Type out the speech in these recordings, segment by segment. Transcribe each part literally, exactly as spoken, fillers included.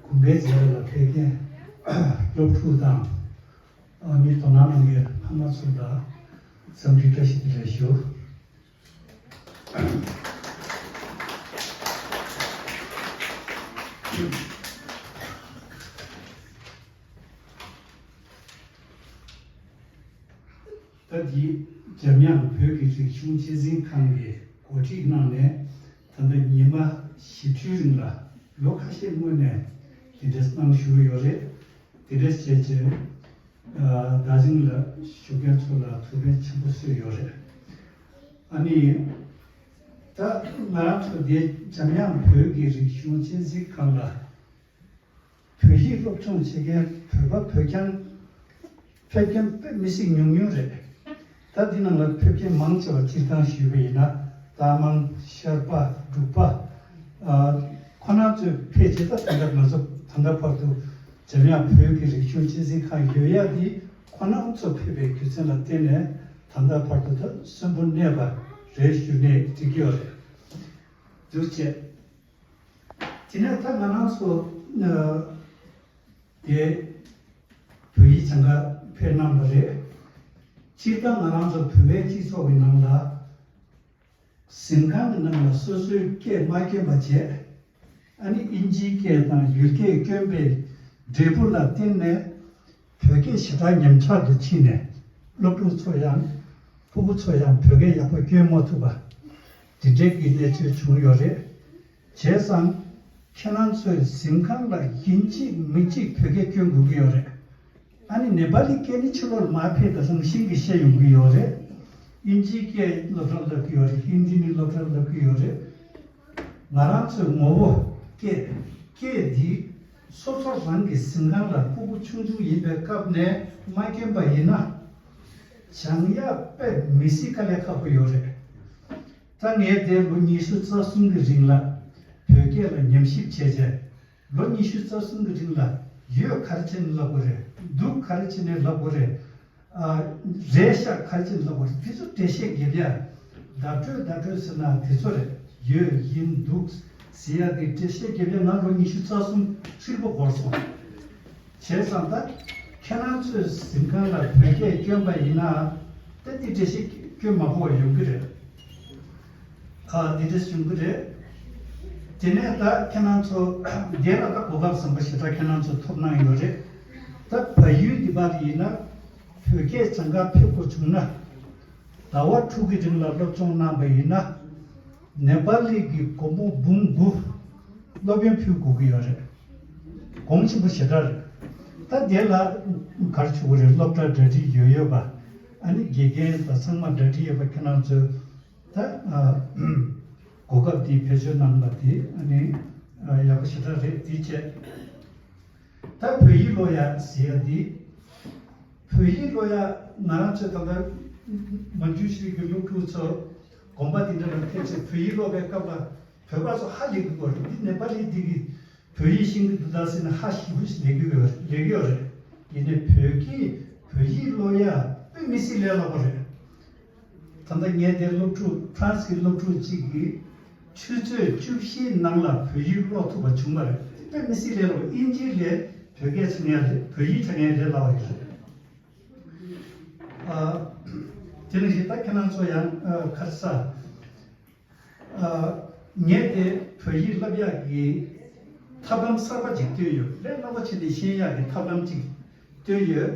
དགུན་ཁའི་མཛད་རིམ་ལ་ཕེབས་མཁན་སློབ་ཕྲུག་དང་། ཨ་ནི་དོ་སྣང་གནང་མཁན་ཕ་མ་ཚོ་ལ་འཚམས་འདྲི་བཀྲ་ཤིས་བདེ་ལེགས་ཞུ། ད་འདི་འཇམ་དབྱངས་བོད་ཀྱི་རིག་གཞུང་གཅེས་འཛིན་ཁང་གིས་གོ་སྒྲིག་གནང་ནས། ད་ལྟ་ཉི་མ་བཞི་བཅུའི་རིང་ལ་ལོ་ཁ་ཤས་སྔོན་ནས་དེ་འདྲ་གནང་བཞུགས་ཡོད་རེད། དེ་འདྲ་བྱས་རྗེས་ཨ་བདག་འཛིན་ལ་ཞུགས་མཁན་ཚོ་ལ་ཐུགས་ཕན་ཆེན་པོ་གསོས་ཡོད་རེད། ཨ་ནི་ད་ང་རང་ཚོ་འདི་འཇམ་དབྱངས་བོད་ཀྱི་རིག་གཞུང་གཅེས་འཛིན་ཁང་ལ་བོད་ཡིག་སློབ་སྦྱོང་བྱེད་མཁན་བོད་པ་བོད་རྐྱང་ཕེབས་མཁན་དཔེ་མི་སྲིད་ཉུང་ཉུང་རེད། ད་འདི་ནང་ལ་ཕེབས་མཁན་མང་ཆེ་བ་སྤྱིར་བཏང་ཞུས་པ་ཡིན་ན། རྟ་མང་ཤར་པ་འབྲུག་པ་ཨ་ཁོ་ན་ཚོས་ཕེབས་བྱས། ད་ད་ལྟ་ང་ཚོ་ད་ལྟ་བར་དུ་འཇམ་དབྱངས་བོད་ཀྱི་རིག་གཞུང་གཅེས་འཛིན་ཁང་ཡོད་ཡ་འདི་ཁོ་ན་ཚོ་ཕེབས་པའི་རྒྱུ་མཚན་ལ་བརྟེན་ནས་ད་ལྟ་བར་དུ་ད་གསོན་པོ་གནས་པ་རེད་ཞུས་ནས་འགྲིག་གི་ཡོད་རེད། འདུག་བྱས། དེ་ནས་ད་ང་རང་ཚོ་ཨ་དེ་བོད་ཡིག་སྦྱང་ག་ཕེབས་གནང་བ་རེད། སྤྱིར་བཏང་ང་རང་ཚོ་བོད་པའི་སྤྱི་ཚོགས་ཀྱི་ནང་ལ་གཟིམ་ཁང་གི་ནང་ལ་སོ་སོའི་སྐད་མ་སྐྱོན་པ་བྱས། ཨ་ནི་ཨིན་ཇིའི་སྐད་དང་ཡུལ་སྐད་སྐྱོན་པའི་འབྲས་བུ་ལ་བརྟེན་ནས། བོད་སྐད་ཞེ་དྲག་ཉམས་ཆག་ཏུ་ཕྱིན་ནས། སློབ་ཕྲུག་ཚོ་ཡང་། ཕྲུ་གུ་ཚོ་ཡང་བོད་སྐད་ཡག་པོ་སྐྱོན་མ་ཐུབ་པ། འདི་འདྲའི་གི་གནས་ཚུལ་བྱུང་ཡོད་རེད། བྱས་ཙང་། ཁྱེད་རང་ཚོས་གཟིམ་ཁང་ལ་ཡིན་གཅིག་མིན་གཅིག་བོད་སྐད་སྐྱོན་དགོས་ཀྱི་ཡོད་རེད། ཨ་ནི་ནེ་པ་ལི་སྐད་ནི་ཕྱི་ལོགས་ལ་མར་ཕེབས་དང་། རང་བཞིན་གྱིས་ཤེས་ཡོང་གི་ཡོད་རེད། ཨིན་ཇིའི་སྐད་སློབ་གྲྭར་བསླབ་ཀྱི་ཡོད་རེད། ཧིན་དི་ནི་སློབ་གྲྭར་བསླབ་ཀྱི་ཡོད་རེད། ང་རང་ཚོའི་ངོ་བོ་སྐད། སྐད་འདི་སོ་སོ་རང་གི་གཟིམ་ཁང་ལ་ཕྲུ་གུ་ཆུང་ཆུང་ཡིན་པའི་སྐབས་ནས་མ་སྐྱོན་པ་ཡིན་ན། སྦྱང་ཡག་དཔེ་མི་སྲིད་དཀའ་ལས་ཁག་པོ་ཡོད་རེད། ད་ངས་འདིར་ལོ་ཉི་ཤུ་རྩ་གསུམ་གྱི་རིང་ལ་བོད་སྐད་ལ་ཉམས་ཞིབ་བྱས་རྗེས། ལོ་ཉི་ཤུ་རྩ་གསུམ་གྱི་རིང་ལ་ཡོད་ག་རེ་བྱས་ནས་ལབ་དགོས་རེད། འདུག་ག་རེ་བྱས་ནས་ལབ་དགོས་རེད། ཨ། རེད་ཤག་ག་རེ་བྱས་ནས་ལབ་དགོས་རེད། དེ་ཚོ་འགྲེལ་བཤད་རྒྱབ་ཡ། བརྡ་སྤྲོད་བརྡ་སྤྲོད་ཟེར་ན་དེ་ཚོ་རེད། ཡོད་ཡིན་འདུག་ཟེར་ཡ་དེ་འགྲེལ་བཤད་རྒྱབ་ཡ་ང་ལོ་ཉི་ཤུ་རྩ་གསུམ་ཧྲིལ་པོ་འགོར་སོང་། བྱས་ཙང་ད་ཁྱེད་རང་ཚོས་གཟིམ་ཁང་ལ་བོད་སྐད་སྐྱོན་པ་ཡིན་ན། ད་དེ་འགྲེལ་བཤད་སྐྱོན་མ་དགོས་པ་ཡོང་གི་རེད། ཨ། འདི་འདྲ་བྱུང་གི་རེད། དེ་ནས་ད་ཁྱེད་རང་ཚོ་འདི་ལ་ད་གོ་སྐབས་བཟང་པོ་ཞེ་དྲག་ཁྱེད་རང་ཚོ་ཐོབ་གནང་ཡོད་རེད། ད་བལ་ཡུལ་འདི་པར་ཡིན་ན་བོད་སྐད་སྦྱང་ག་ཕེབས་དགོས་བྱུང་ན། ཟླ་བ་དྲུག་གི་རིང་ལ་སློབ་སྦྱོང་གནང་པ་ཡིན་ན། ནེ་པ་ལི་གི་སྒོར་མོ་འབུམ་དགུ་སློབ་ཡོན་ཕུལ་དགོས་ཀྱི་ཡོད་རེད། གོང་ཆེན་པོ་ཞེ་དྲག་རེད། ད་དེ་ལ་ག་རེ་བྱེད་དགོས་རེད། སློབ་གྲྭ་གྲ་སྒྲིག་ཡོད་ཡོད་པ། ཨ་ནི་དགེ་རྒན་དང་ཚང་མ་གྲ་སྒྲིག་ཡོད་པ། ཁྱེད་རང་ཚོས་ད་ཨ་གོ་སྐབས་དེ་བེད་སྤྱོད་གནང་པ་དེ་ཨ་ནི་ཨ་ཡག་པོ་ཞེ་དྲག་རེད། དེ་བྱས། ད་བོད་ཡིག་ཀློག་ཡག་ཟེར་ཡ་འདི། བོད་ཡིག་ཀློག་ཡག་ང་རང་ཚོའི་ད་ལྟ་མན་ཇུ་ཤྲི་གི་སློབ་ཕྲུག་ཚོ་དགོན་པ་དེ་འདྲ་ལ་ཕེབས་ཚེ་བོད་ཡིག་ཀློག་པའི་སྐབས་ལ་བོད་པ་ཚོ་ཧ་ལས་ཀྱི་ཡོད་རེད། འདི་ནེ་པ་ལི་འདི་གིས་བོད་ཡིག་ཤེས་ཀྱི་འདུག་ད་ཟེར་ནས་ཧ་ཞེ་པོ་ཞིག་ལས་ཀྱི་ཡོད་རེད། ལས་ཀྱི་ཡོད་རེད། ཡིན་ནའི་བོད་ཀྱི་བོད་ཡིག་ཀློག་ཡག་དཔེ་མི་སྲིད་ལས་སླ་པོ་རེད། ད་ལྟ་ངས་དེ་སློབ་ཕྲུག་ཕ་རན་སི་གི་སློབ་ཕྲུག་ཅིག་གིས་ཆུ་ཚོད་བཅུ་བཞིའི་ནང་ལ་བོད་ཡིག་ཀློག་ཐུབ་པ་བྱུང་བ་རེད། དཔེ་མི་སྲིད་ལས་སླ་པོ། ཨིན་ཇི་ལས་བོད་སྐད་སྦྱང་ཡག་རེད། བོད་ཡིག་སྦྱང་ཡག་ལས་སླ་བ་ཡོད་རེད། ཨ། དེ་ནང་བཞིན་ད་ཁྱེད་རང་ཚོ་ཡང་ཨ་ག་རེ་ཟ། ཨ། ངས་དེ་བོད་ཡིག་བསླབ་ཡག་གི་ཐབས་ལམ་གསར་པ་ཅིག་བཏོན་ཡོད། ལས་སླ་པོ་བྱས་ནས་ཤེས་ཡག་གི་ཐབས་ལམ་ཅིག་བཏོན་ཡོད།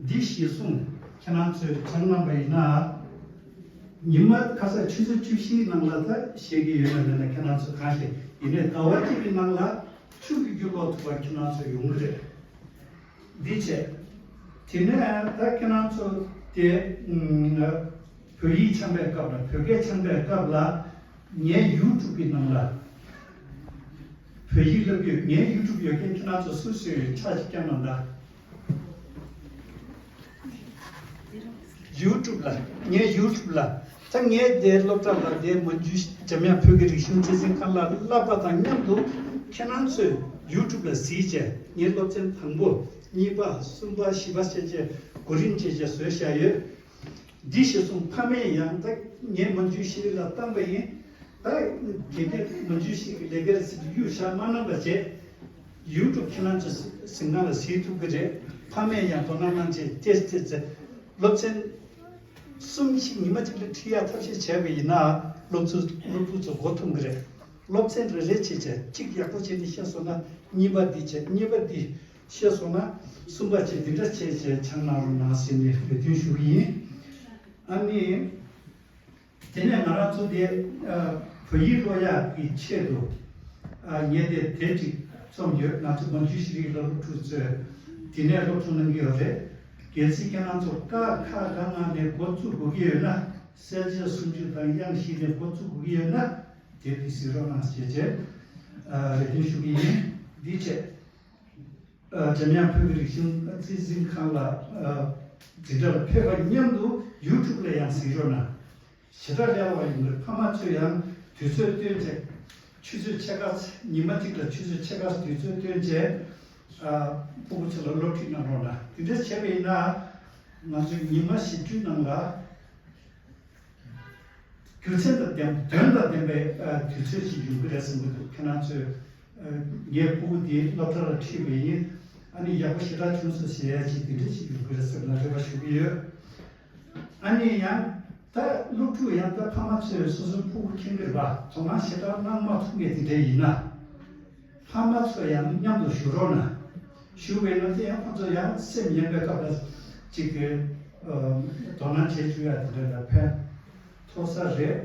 འདི་གཞིར་བཟུང་ཁྱེད་རང་ཚོས་སྦྱང་གནང་པ་ཡིན་ན། ཉི་མ་ཁ་སང་ཆུ་ཚོད་བཅུ་བཞིའི་ནང་ལ་ད་ཤེས་ཀྱི་ཡོད་ན་མེད་ན་ཁྱེད་རང་ཚོ་གང་ཤེས། ཡིན་ནའི་ཟླ་བ་གཅིག་གི་ནང་ལ་ཆུང་ཀི་ཀི་ཀློག་ཐུབ་པ་ཁྱེད་རང་ཚོ་ཡོང་གི་རེད། འདི་བྱས། དེ་ནས་ད་ཁྱེད་རང་ཚོ་དེ་ཨུམ་བོད་ཡིག་སྦྱང་པའི་སྐབས་ལ། བོད་སྐད་སྦྱང་པའི་སྐབས་ལ་ངའི་ཡུ་ཊུབ་ཀྱི་ནང་ལ་བོད་ཡིག་བསླབ་ཡོད། ངའི་ཡུ་ཊུབ་ཡོད་མཁན་ཁྱེད་རང་ཚོ་སུ་སུ་ཡོད། ཕྱག་ཅིག་བརྐྱངས་གནང་དང་། ཡུ་ཊུབ་ལ། ངའི་ཡུ་ཊུབ་ལ། ད་ངས་དེ་སློབ་གྲྭ་ལ་དེ་མན་ཇུ་འཇམ་དབྱངས་བོད་ཀྱི་རིག་གཞུང་གཅེས་འཛིན་ཁང་ལ་བསླབ་པ་དང་མཉམ་དུ་ཁྱེད་རང་ཚོས་ཡུ་ཊུབ་ལ་གཟིགས་བྱས། ངའི་སློབ་ཚན་དང་པོ། གཉིས་པ། གསུམ་པ། བཞི་པ་བྱས་བྱས་གོ་རིམ་བྱས་བྱས་བཟོས་བཞག་ཡོད། འདི་གཞིར་བཟུང་ཕ་མས་ཡང་ད་ངས་མན་ཇུ་ཤྲི་ལ་བཏང་པ་ཡིན། ད་དགེ་རྒན་མན་ཇུ་ཤྲི་གི་ལས་ཀ་རེད་ཟེར་གཡུག་བཞག་མ་གནང་པ་བྱས། ཡུ་ཊུབ་ཁྱེད་རང་ཚོ་གཟིགས་སྒང་ལ་གཟིགས་ཐུབ་ཀྱི་རེད། ཕ་མས་ཡང་དོ་སྣང་གནང་བྱས་ཏེ་ཏེ་ཚེ་སློབ་ཚན་གསུམ་ཞིག་ཉི་མ་གཅིག་ལ་ཁྲིད་ཡག་ཐབས་ཤེས་བྱས་པ་ཡིན་ན། སློབ་ཚོ་སློབ་ཕྲུག་ཚོ་མགོ་འཐོམ་གྱི་རེད། སློབ་ཚན་རེ་རེ་བྱས་བྱས་གཅིག་ཡག་པོ་བྱས་ནས་ཤེས་སོང་ན་གཉིས་པ་འདི་བྱས། གཉིས་པ་འདི་ཤེས་སོང་ན་གསུམ་པ་བྱས། འདི་འདྲ་བྱས་བྱས་སྦྱང་གནང་རོགས་གནང་ཟེར་ནས་རེ་འདུན་ཞུ་གི་ཡིན། ཨ་ནི། དེ་ནས་ང་རང་ཚོ་དེ་ཨ་བོད་ཡིག་སློབ་ཡག་གི་ཆེད་དུ་ཨ་ངས་དེ་དེབ་ཅིག་རྩོམ་ཡོད། ང་ཚོ་མ་འཇུ་ཤེས་རིག་ལ་སློབ་ཕྲུག་ཚོས་དེ་ནས་སློབ་སྦྱོང་གནང་གི་ཡོད་རེད། གལ་སྲིད་ཁྱེད་རང་ཚོ་ཀ་ཁ་ག་ང་ནས་འགོ་བཙུགས་དགོས་ཀྱི་ཡོད་ན། གསལ་བྱེད་སུམ་ཅུ་དང་དབྱངས་བཞི་ནས་འགོ་བཙུགས་དགོས་ཀྱི་ཡོད་ན། དེབ་དེ་གཟིགས་རོགས་གནང་ཞེས་བྱས་ཨ་རེ་འདུན་ཞུ་གི་ཡིན། འདི་བྱས། ཨ་འཇམ་དབྱངས་བོད་ཀྱི་རིག་གཞུང་རྩིས་འཛིན་ཁང་ལ་ཨ་འཛིན་གྲྭ་ལ་ཕེབས་པ་མཉམ་དུ་ཡུ་ཊུབ་ལ་ཡང་གཟིགས་རོགས་གནང་། ཞེ་དྲག་ལས་སླ་བ་ཡིན་པས་ཕ་མ་ཚོས་ཡང་དུས་ཚོད་བཏོན་བྱས། ཆུ་ཚོད་ཕྱེད་ཀ་ཉི་མ་གཅིག་ལ་ཆུ་ཚོད་ཕྱེད་ཀ་དུས་ཚོད་བཏོན་བྱས། ཨ་ཕྲུ་གུ་ཚོ་ལ་སློབ་ཁྲིད་གནང་རོགས་གནང་། དེ་འདྲ་བྱས་པ་ཡིན་ན་ང་ཚོས་ཉི་མ་བཞི་བཅུའི་ནང་ལ། རྒྱུ་མཚན་དང་ལྡན། དོན་དང་ལྡན་པའི་ཨ་དུས་ཚོད་ཅིག་ཡོང་གི་རེད་བསམ་གྱི་འདུག་ཁྱེད་རང་ཚོས་ཨ་ངའི་ཕྲུ་གུ་འདི་སློབ་གྲྭ་ལ་ཁྲིད་པ་ཡིན། ཨ་ནི་ཡག་པོ་ཞེ་དྲག་བྱུང་སོང་ཟེར་ཡ་ཅིག་དེ་འདྲ་ཅིག་ཡོང་གི་རེད་བསམ་ལ་རེ་བ་ཞུ་གི་ཡོད། ཨ་ནི་ཡང་ད་སློབ་ཕྲུག་ཡང་ད་ཕ་མ་ཚོས་སོ་སོའི་ཕྲུ་གུ་མཁྱེན་གྱི་རེད་པ། དོ་སྣང་ཞེ་དྲག་གནང་མ་ཐུབ་མཁན་དེ་འདྲ་ཡིན་ན། ཕ་མ་ཚོ་ཡང་མཉམ་དུ་བཞུགས་རོགས་གནང་། བཞུགས་པའི་ནང་དེ་ཡང་ཁོ་ཚོ་ཡང་སེམས་ཡངས་པའི་སྐབས་ལ་ཅིག་གི་ཨ་དོ་སྣང་བྱེད་བཅུག་ཡ་དེ་འདྲ་ལ་ཕན་ཐོགས་ས་རེད།